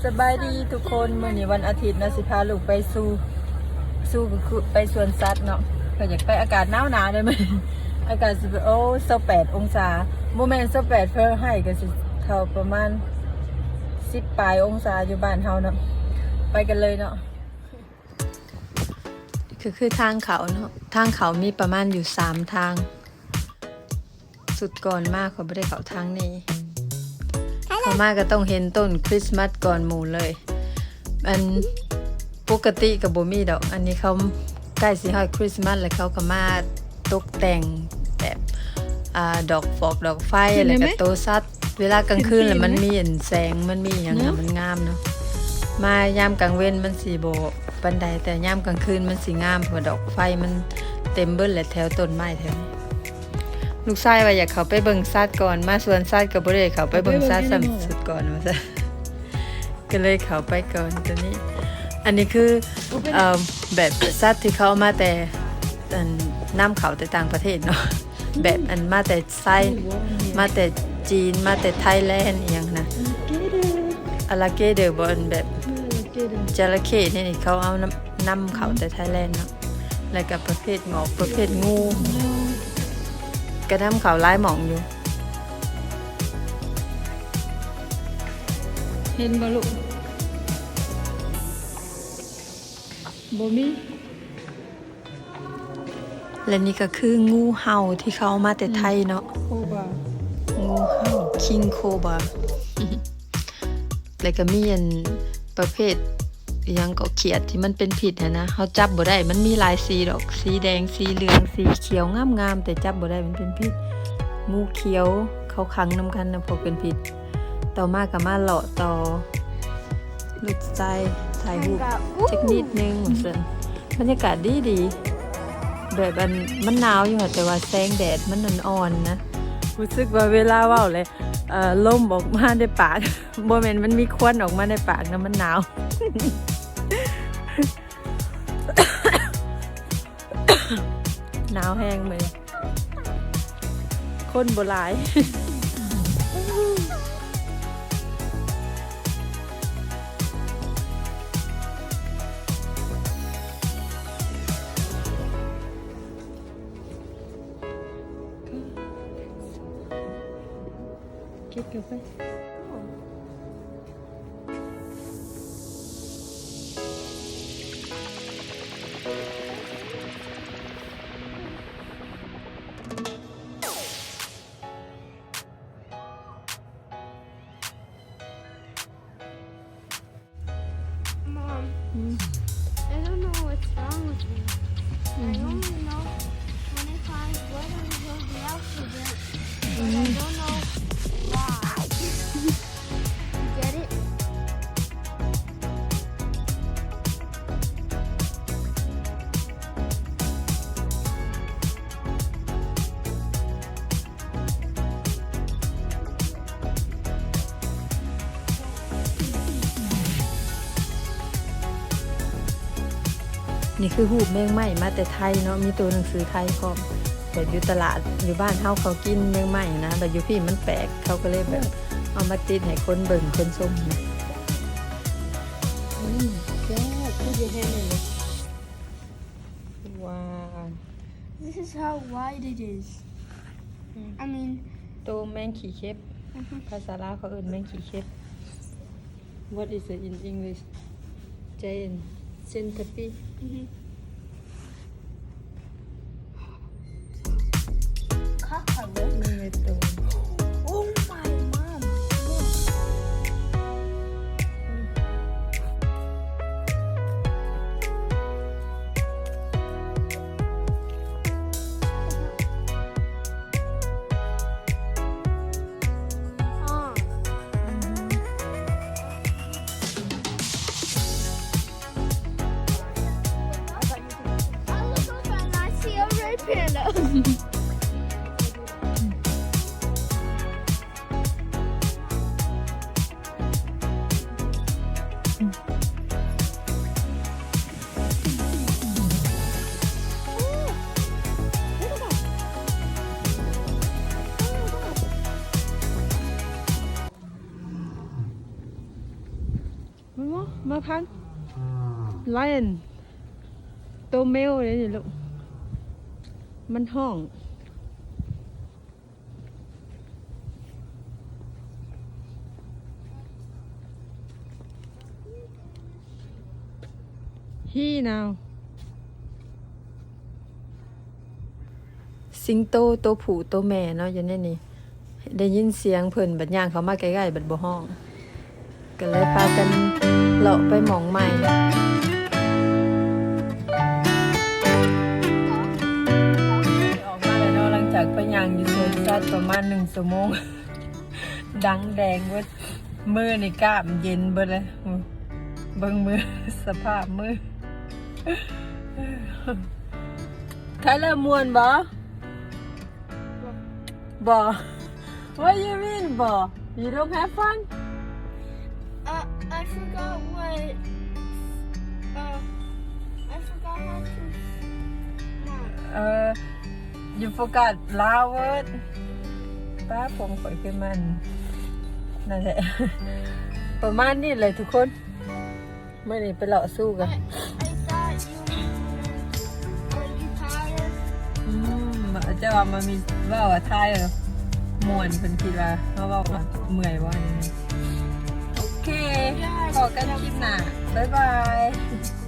ສະບາຍດີທຸກຄົນ ມື້ນີ້ວັນອາທິດເນາະ ຊິພາລູກໄປສູ່ ສູ່ ຄືໄປສວນສັດເນາະ ເພິ່ນຢາກໄປ ອາກາດໜາວໆເດ້ມື້ ອາກາດຊິ ໂອ້ ຊາວແປດອົງສາ ບໍ່ແມ່ນ ຊາວແປດຟາເລັນໄຮ ກໍຊິເທົ່າປະມານສິບປາຍອົງສາຢູ່ບ້ານເຮົາເນາະ ໄປກັນເລີຍເນາະ. ຄື ຄືທາງເຂົ້າເນາະ ທາງເຂົ້າມີປະມານຢູ່ສາມທາງ. ຊຸດກ່ອນມາຂ້ອຍບໍ່ໄດ້ເຂົ້າທາງນີ້ ເຂົ້າມາກໍຕ້ອງເຫັນຕົ້ນຄຣິສມາສກ່ອນໝູ່ເລີຍ ອັນປົກກະຕິກໍບໍ່ມີດອກ ອັນນີ້ເຂົາໃກ້ຊິຮອດຄຣິສມາສແລ້ວ ເຂົາກໍມາຕົກແຕ່ງແບບ ອ່າ ດອກຟອກດອກໄຟ ແລ້ວກໍໂຕສັດ ເວລາກາງຄືນແລ້ວມັນມີອັນແສງ ມັນມີຫຍັງ ມັນງາມເນາະ ມາຍາມກາງເວັນມັນຊິບໍ່ປານໃດ ແຕ່ຍາມກາງຄືນມັນຊິງາມ ເພາະວ່າດອກໄຟມັນເຕັມເບິດແຫຼະ ແຖວຕົ້ນໄມ້ແຖວນີ້. ລູກຊາຍວ່າຢາກເຂົ້າໄປເບິ່ງສັດກ່ອນ ມາສວນສັດກໍບໍ່ໄດ້ເຂົ້າໄປເບິ່ງສັດຊ້ຳ ຊຸດກ່ອນວ່າຊັ້ນ ກໍເລີຍເຂົ້າໄປກ່ອນຕົວນີ້. ອັນນີ້ຄື ເອີ ແບບສັດທີ່ເຂົາເອົາມາແຕ່ ອັນ ນຳເຂົ້າແຕ່ຕ່າງປະເທດເນາະ ແບບອັນມາແຕ່ໄຊ ມາແຕ່ຈີນ ມາແຕ່ໄທແລນອີ່ຫຍັງນະ ອາລາເກເດີບໍ່ ອັນແບບຈະລະເຂ້ນີ້ ເຂົາເອົານຳ ນຳເຂົ້າແຕ່ໄທແລນເນາະ ແລ້ວກໍປະເພດງອກ ປະເພດງູ ກໍນຳເຂົ້າຫຼາຍໝ່ອງຢູ່. ເຫັນບໍ່ລູກ? ບໍ່ມີ. ແລະນີ້ກໍຄືງູເຫົ່າທີ່ເຂົາເອົາມາແຕ່ໄທເນາະ ອືມ ໂຄບາ ງູເຫົ່າ ຄິງໂຄບາ ແລ້ວກໍມີອັນປະເພດອີ່ຫຍັງເກາະ ຂຽດທີ່ມັນເປັນພິດຫັ້ນນະ ເຮົາຈັບບໍ່ໄດ້ ມັນມີຫຼາຍສີດອກ ສີແດງ ສີເຫຼືອງ ສີຂຽວ ງາມໆ ແຕ່ຈັບບໍ່ໄດ້ ມັນເປັນພິດ ງູຂຽວ ເຂົາຂັງນຳກັນນະ ພວກເປັນພິດ. ຕໍ່ມາກໍມາເລາະຕໍ່ ລູກຊາຍຖ່າຍຮູບຈັກນິດໜຶ່ງວ່າຊັ້ນ. ບັນຍາກາດດີໆ ແບບອັນ ມັນໜາວຢູ່ຫັ້ນ ແຕ່ວ່າແສງແດດມັນອ່ອນໆນະ ຮູ້ສຶກວ່າເວລາເວົ້າແຫຼະ ເອີ ລົມອອກມາໃນປາກ ບໍ່ແມ່ນມັນມີຄວັນອອກມາໃນປາກນະ ມັນໜາວ ໜາວແຮງມື້ນີ້ ຄົນບໍ່ຫຼາຍ. ເກັບກັນໄປ. Mom, I don't know what's wrong with me. I only know when I climb, whether it goes the alphabet, but I don't know why. You get it? ນີ້ຄືຮູບແມງໄມ້ມາແຕ່ໄທເນາະ ມີໂຕໜັງສືໄທພ້ອມ ແບບຢູ່ຕະຫຼາດ ຢູ່ບ້ານເຮົາເຂົາກິນແມງໄມ້ນະ ແບບຢູ່ພີ້ມັນແປກ ເຂົາກໍເລີຍແບບເອົາມາຕິດໃຫ້ຄົນເບິ່ງຄົນຊົມນະ. ອືມ Dad, put your hand in it. Wow. This is how wide it is. ອືມ I mean ໂຕແມງຂີ້ເຂັບ ອືຮຶ ພາສາລາວເຂົາເອີ້ນແມງຂີ້ເຂັບ. What is it in English? Jane, centipede. ອືຮຶ Cockroach. ນີ້ແມ່ນໂຕ Oh my mom, look. ອືຮຶ ມາ ມາ ມາພັງ Lion ໂຕແມວເດ້ນີ້ລູກ ມັນຮ້ອງ. ຮີນາວ ສິງໂຕໂຕຜູ້ໂຕແມ່ເນາະ ຢູ່ໃນນີ້ ໄດ້ຍິນສຽງເພິ່ນ ບັດຍ່າງເຂົ້າມາໃກ້ໆ ບັດບໍ່ຮ້ອງ ກໍເລີຍພາກັນເລາະໄປໝ່ອງໃໝ່. ອອກມາແລ້ວເນາະ ຫຼັງຈາກໄປຍ່າງຢູ່ສວນສັດປະມານໜຶ່ງຊົ່ວໂມງ ດັງແດງເບິດ ມືນີ້ກ້າມເຢັນເບິດເລີຍ ເບິ່ງມື ສະພາບມື. ໄທເລີ ມ່ວນບໍ່? ບໍ່. What you mean ບໍ່? You don't have fun? Uh, I forgot what, uh, I forgot how to smile. ເອີ you forgot ລາວເວີດ ປ້າ ຜົມຂ້ອຍຄືມັນ ນັ້ນແຫຼະ ປະມານນີ້ແຫຼະທຸກຄົນ. ມື້ນີ້ໄປເລາະຊູກັນ I, I thought you were tired. ອືມ ເຈົ້າວ່າມັນມີເວົ້າວ່າໄທເອີ ມ່ວນ ເພິ່ນຄິດວ່າເຮົາເວົ້າວ່າເມື່ອຍບໍ່. ໂອເຄ ພໍ້ກັນຄລິບໜ້າ ບາຍບາຍ.